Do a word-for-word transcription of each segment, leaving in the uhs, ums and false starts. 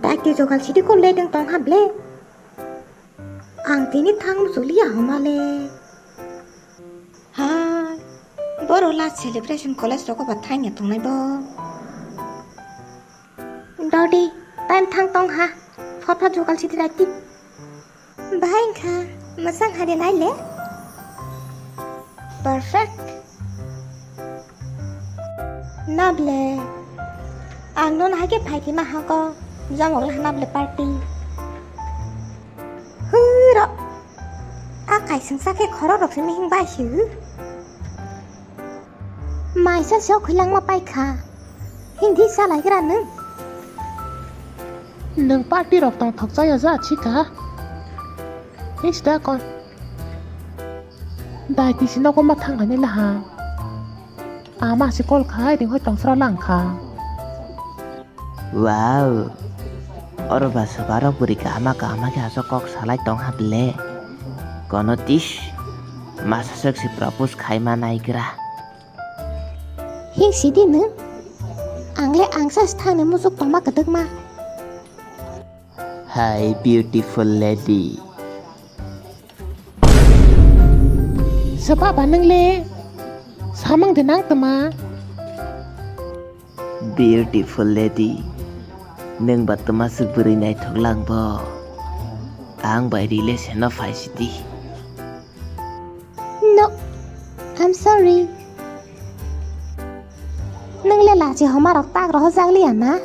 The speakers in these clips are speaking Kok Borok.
Dai twi jogal sidi kol le deng tong ha ble. Ang tini thang muchuk liya homa le. Ha, boro last celebration college rogo ba thangya tongnai bo. Dodi, time thang tong ha. Phot phot jogal sidi dai twi. Bahai wngkha, mwchang hai de nai le. Perfect. Na ble, ang nono hai khe phai thima hako, jongok le hana ble party. Huro, a kaisingsa khe khorok rok se mihing bai se. Maisa se o khwilangma paikha. Hindi salaigra nwng. Nwng party rok tongthok chaya ja chikha. Hista kon. Dai tisi nogo ma thang ani laha. Ama si kol khai ring hoi tongsra lang kha. Wow. Oro ba swbarok bwrwi kahama kahama khe aswk kok salai tong ha ble. Kono tis masa swk si propose khai ma naigra. Hing sidi nwng? Ang le angsa se thangni muchuk tongma kwdwkma. Hi, beautiful lady. Soba ba nwng le? Samang de nang tma? Beautiful lady. Nwng ba tma swk bwrwi naithok lang bo. Ang bai relation no phai sidi. No, I'm sorry. Nwng le lachi homa rok tak rohorjak liya na?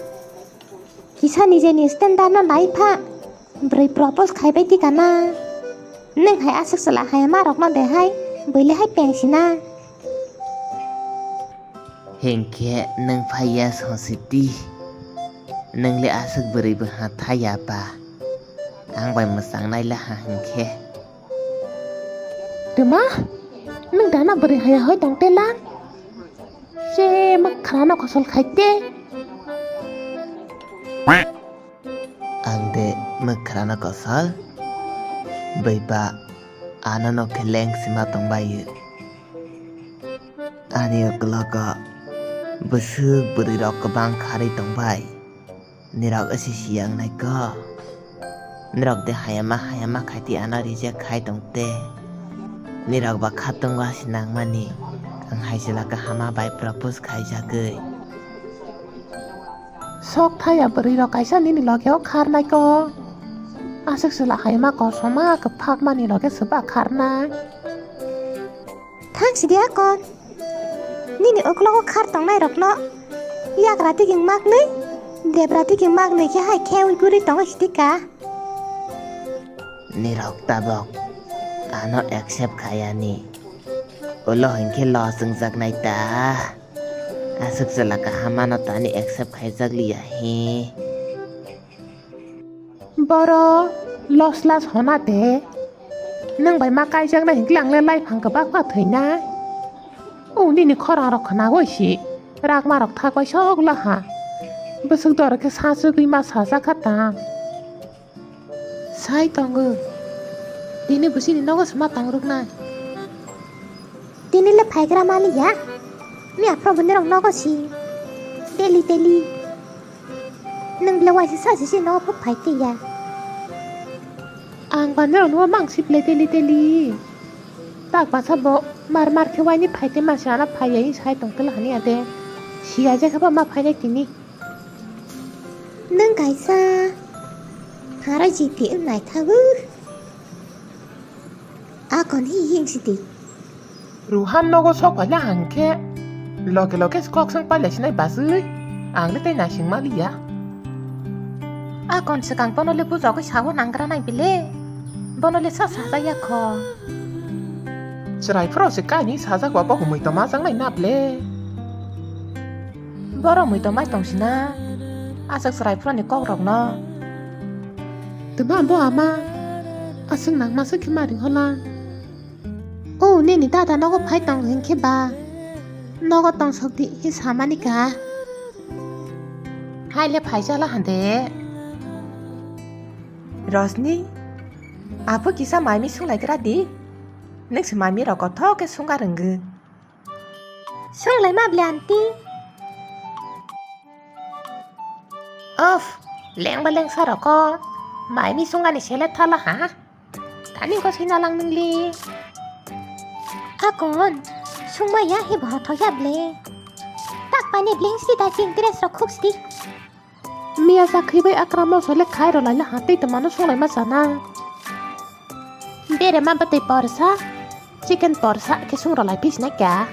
Kisa nijeni standard no nai pha, bwrwi propose khai bai tika na? Nwng hai aswk chwla hai ma rok no de hai, bwle hai peng si na? Hinkhe nwng phaiya sonsiti, nwng le aswk bwrwi bwha thaiya ba? Ang bai mwchang nai laha hinkhe. Tuma, nwng dana bwrwi haya hoi tong telang? Se mwkhrano kosol khai te. Ang de mwkhrano kosol, bwba ano no khe leng sima tongbaio. Ani uklogo bwswk bwrwi rok kwbang kharwi tongbai. Nirok wngsi siyang nai ko. Nirok de hayama hayama khai twi ano reject khai tong te. Nirok ba khatung wa si nangmani. Ang hai chwla kahama bai propose khai jagwi. Sok thaya bwrwi rok kaisa nini loge o khar nai ko. Aswk chwla hayama kosom ma kwphak mani loge swba khar nai. Thang sidi akon. Nini uklogo khar tongnai rokno yagra tiki maknwi, debra tiki maknwi khe hai khe ui guri tongo sidi ka. Nirok tabok ano accept khayani. Ulo hinkhe lo chwngjaknai ta. Aswk chwla kaham ano tani accept khaijak liya he. Boro los las hona de. Nwng bai ma kaijaknai hinkhe ang le laiphang kwbakma thwinai. O nini khorang rok khwnagwi si. Rakma rok thagwi sok laha. Bwswk dor khe sa chugwi ma sajak kha tang. Sai tongo. Tini bwsini nogo se ma tong rwknai. Tini le phaigra maliya. Miya phro bo norok nogo si. Teli teli. Nwng le waisa sachi si nogo phuk phai twi ya. Ang ba norok nogo mang si ble teli teli. Tak basa bo mar mar khe waini phai twi masa ano phai ya sai tong tela hani ade. Siya je khe ba ma phai nai tini. Nwng kaisa hara jiti wng naithago. Akon hi hing sidi. Ruhan nogo sok paina hangkhe loge loge kok sang pailai sinai basui. Ang le tei naising maliya. Akon swkang bono le bujagwi sago nanggra nai bile. Bono le sa sajaya kho. Chwrai phro se kaini sajak ba bo humui toma jang nai na bile. Borok mui tongmai tong sina, aswk chwrai phuroni kok rokno. Tuma bo ama, aswk nang maswk khe ma ring hola. O nini dada nogo phai tong hinkhe ba, nogo tong sok di hi samani ka. Hai le phai chala hande. Rosni, apo kisa maimi sunglai gra di. Neng se maimi rok kothok khe sungga rwngwi. Swnglai ma bwle aunty? Off, Lengba lengsa roko mai mi sungani sele thala ha. Tani ko sina lang ningli. Akon, sungma ya hi botho ya ble. Tak pani bling si da jing dress rok khuk sti. Miya sakhi bai akra mo sole khai ro laila ha tei to mano sunglai ma sana. Bere ma batwi porsa, chicken porsa khe sung ro lai pis na kya.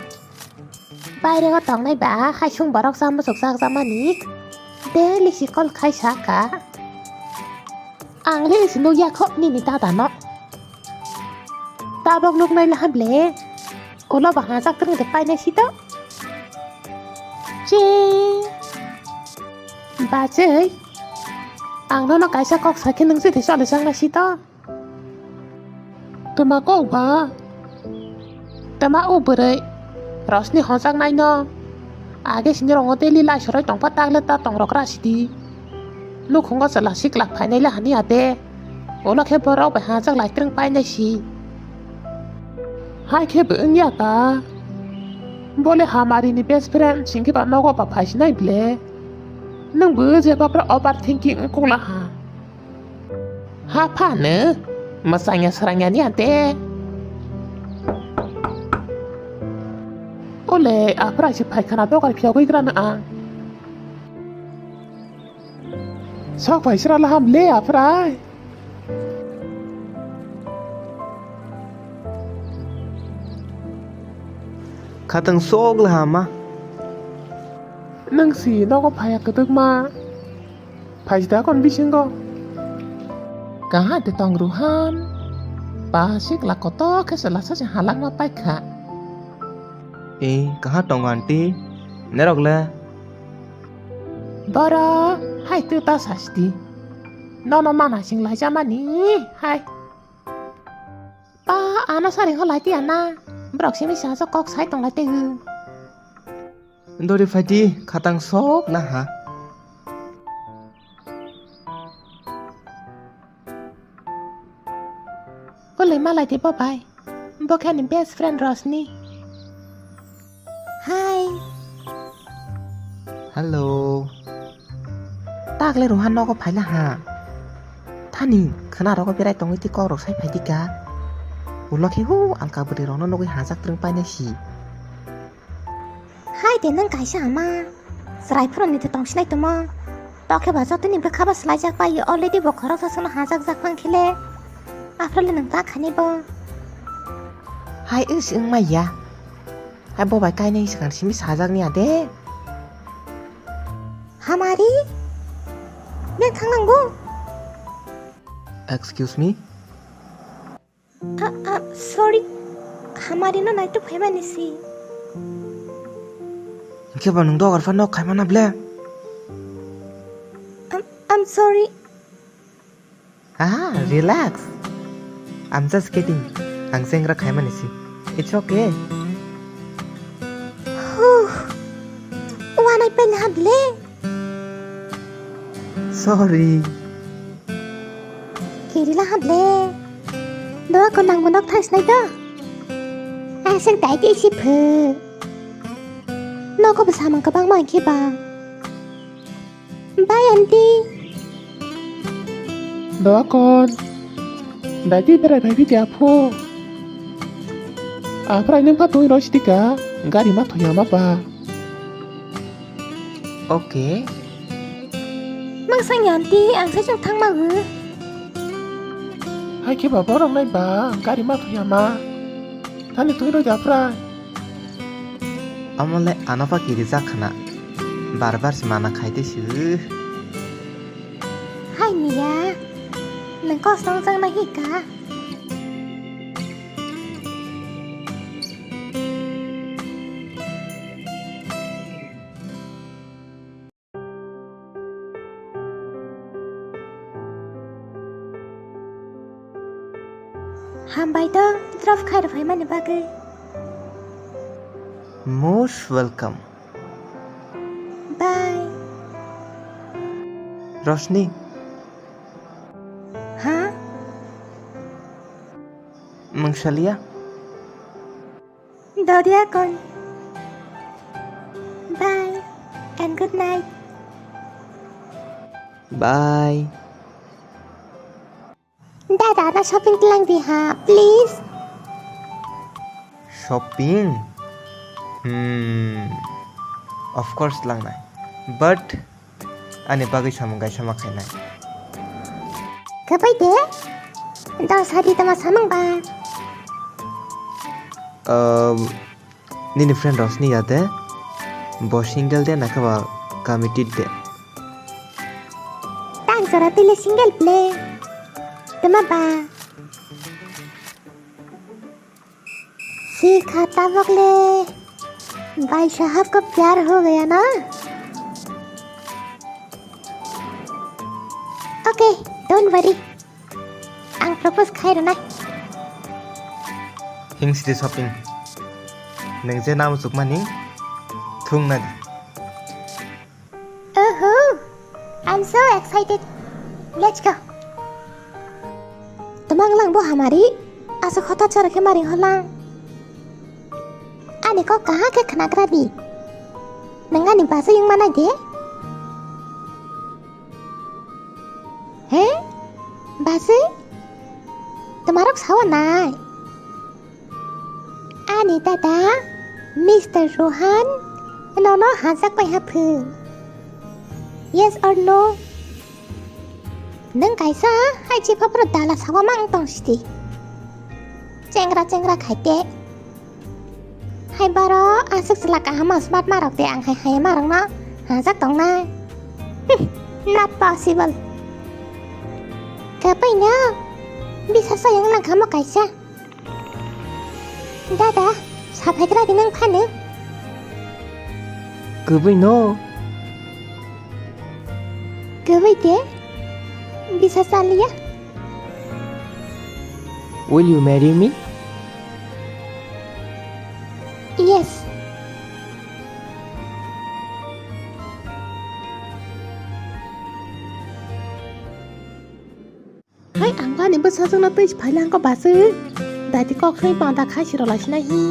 Baire o tongnai ba hai sung borok cha muchuk chak jamani. Daily si call khai saka. Ang le si nukya kho nini dada no. Tabok nuknai laha ble. Ulo ba hajak twrwng de painai si to. Che. Bachai. Ang nono kaisa kok sakhe nung se de chole chang na si to. Twma kok ba? Twma o bwrwi. Rosni hojak naino. Age sini rongo tei lila soroi tongpa tagle ta tongrok ra sidi. Nukhungo chwla sikla phainai le hani ate. Ulo khe borok bai hajak lai twrwng painai si. Hai khe bo wngya ta. Bole hamari ni best friend singkhe ba nogo ba phaisinai ble. Nwng bo je bapra overthinking wngkuk la ha. Ha phano mwsangya srangya ni ante. Ole, aphra se phaikha na dogar phiyogwi grano ang. Sok phai sra laham le aphra. Khatang sok lahama. Nang si nogo phaya kwtwkma. Phaisda kon bisingo. Kaha de tong Ruhan. Pasik la koto khe se lasa se halangma paikha. E, kaha tong aunty? Nerok le? Boro, hai tu ta sasti. Nono mana sing lai jamani, hai. Pa, ano sari ho lai ti ana. Brok simi sa so kok sai tong lai te hu. Dori phaidi khatang sok na ha. Bolai malai de bo bai. Bo khe ani best friend Rosni. Hi. Hello. Takle Rohan nogo phaila ha. Thani khwna rogo berai tongwi ti kok rok sai phaidi ka. Ulo khe hu alka bwrwi rokno nugwi hajak twrwng painai si. Hai de nwng kaisa ama. Chwrai phuru ni de tong sinai tumo. Tokhe ba jotoni bwkha ba swlaijak pai already bo khoroksa sono hajak jak phang khele. Aphro le nwng ta khani bo. Hai wng si wng mai ya. Hai bo bai kainai swkang simi sajak ni ade. Hamari? Neng thang nang bo? Excuse me? Ah, ah, sorry. Hamari no naituk phaimani si. Hingke ba nung dogar pha nok khaimana ble? I'm, I'm sorry. Ah, relax. I'm just kidding. Ang sengra khaimani si. It's okay. Huh. Wanai pen ha ble. Sorry. Kiri la hable. Doa ko nang monok thai snai do. Aseng tai ti si phe. Noko bwsamang kwbangma khe ba. Bye, aunty. Doa kon. Dagi berai phai phi dia pho. Aphrai nung pha twi roi stika. Gari ma thoya ma ba. Okay. Mangsang yanti ang sai chwng thangma o. Hai khe ba borok nai ba gari ma thuya ma. Thani twi roi da phra. Amo le ano pha kiri jak khna. Bar bar se mana khai te si. Hai miya. Nang kos tong jang na hi ka. Hambai to drop khai rw phaimani bagwi. Most welcome. Bye. Roshni. Ha? Mungsalia. Dodiakon. Bye and good night. Bye. Dada, na shopping tlang di ha, please. Shopping? Hmm. Of course tlangnai. But ani bagwi samung kaisa ma khainai. Kwbai de? Dol sadi tama samung ba? Um, nini friend Rosni ya de? Bo single de na khe ba committed de? Tang jora twi le single ble. Tama ba? Sikha tabok le bhai sahab ko pyar ho gaya na? Okay, don't worry. Ang propose khai rwnai. Hing sidi shopping. Neng je namo chukmani thung nadi. Oho, I'm so excited. Let's go. Tomang lang bo hamari, asa khota chara khe mari holang. Ani kok kaha khe khnagra di. Nang ani basa yung mana de? He? Basa? Tomarok sawa nai. Ani dada, Mister Rohan, nono hajak pai ha phung? Yes or no? Nwng kaisa hai chipha phuru dala sawa mang tong sidi. Chengra chengra khaite. Hai baro aswk chwla kaham smart marok de ang hai hai marokno hajak tongnai. Hmm, not possible. Kapaino bisa sayang langkamo kaisa. Dada, saphaigra di nang phano. Kwbwi no? Kwbwi de, bisa chaliya. Will you marry me? Yes. Hai, ang bani bwsajwkno twi phai lang kok bachwi. Daiti kok swi panda khai siro lai sinai hi.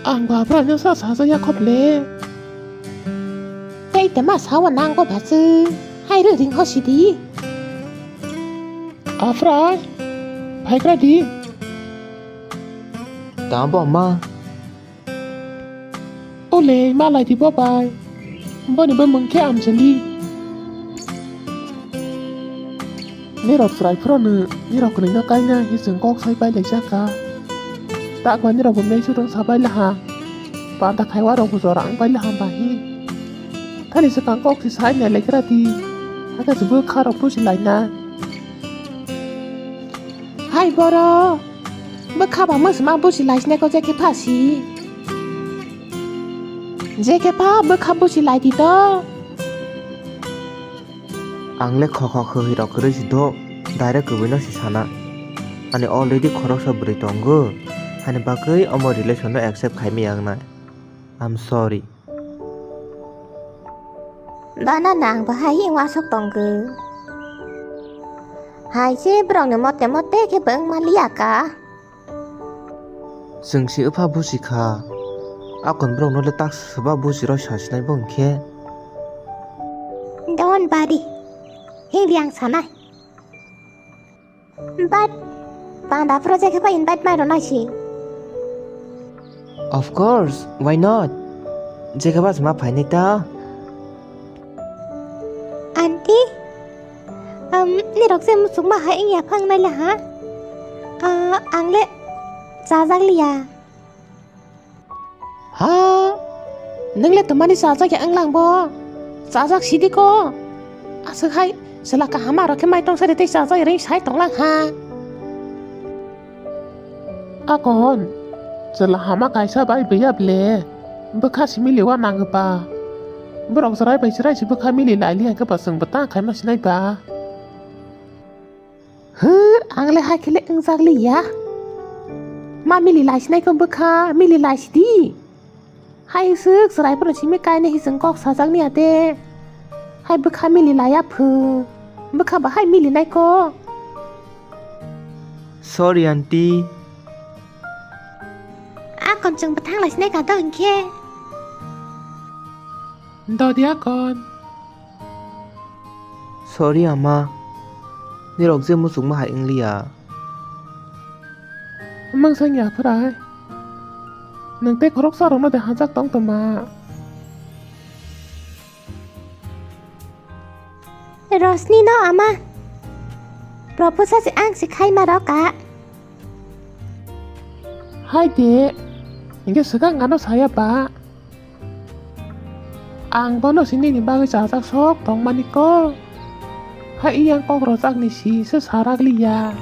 Ang ba bwrano sa sajak ya khop le. Tei te ma sawa nang kok bachwi. Hai rw ring ho sidi. Afra, phai kra di. Ta bo ma. Ole, malai di bo bai. Boni bo mung khe Anjali. Nirok chwrai phuru no, nirok kwrwino kaina hi chwng kok sai pai lai jak kha. Takma nirok bo mei sutong sa bai laha. Panda khaiwa rok bo jora wng pai laha ba hi. Thani swkang kok si sai nai lai kra di. Hakhe se bwkha rok busi lai na. Hai boro. Bwkha ba mwsma busi lai sinai ko je khe pha si. Je khe pha bwkha busi lai di to. Ang le khokho khwhwi rok kwrwi si do, direct kwbwi no si sana. Ani already khoroksa bwrwi tongo, hani bagwi omo relation no accept khai maya wngnai. I'm sorry. Dana nang bahai wasok tonggo. Hai se borok ni mote mote khe bwng maliya ka. Chwng se wpha busi kha. Akon borok no le tak swba busi roi sa sinai bo hwnkhe. Don't worry. Hingdi ang sanai. But panda project khe invite mai rwnai si. Of course, why not? Jekhe ba ma phainai ta. Aunty, um, nirok se muchuk ma hai wngya phang nai le ha? Ah, ang le chajak liya. Ha? Nwng le twmani chajak ya wnglang bo? Chajak sidi ko. Aswk hai chwla kaham aro khe mai tong sari tei chajak ring sai tonglang ha. Akon, chwla hama kaisa bai biyap le. Bwkha simili wa nang ba. Borok chwrai bai chwrai si bwkha mili lai li hwnkhe ba chwng bwtang khaima sinai ba. Hwr, ang le hai khe le wngjak li ya. Ma mili lai sinai kho bwkha, mili lai sidi. Hai swk chwrai phano simi kainwi hi chwng kok sajak ni ate. Hai bwkha mili lai ya phu. Bwkha ba hai mili nai kho. Sorry, aunty. Akon chwng bwthang lai sinai ka do hinkhe. Dodiakon. Sorry ama, nirok je muchungma hai wngliya. Mungsang ya phwrai. Nwng tei khoroksa rokno de hajak tong tongma. Rosni no ama. Propose se ang se khaima rok a. Hai de, hingke swkang ano saya ba. Ang bono si nini bagwi chajak sok tongmani kok. Hai yang kok rojak ni si se sarak liya.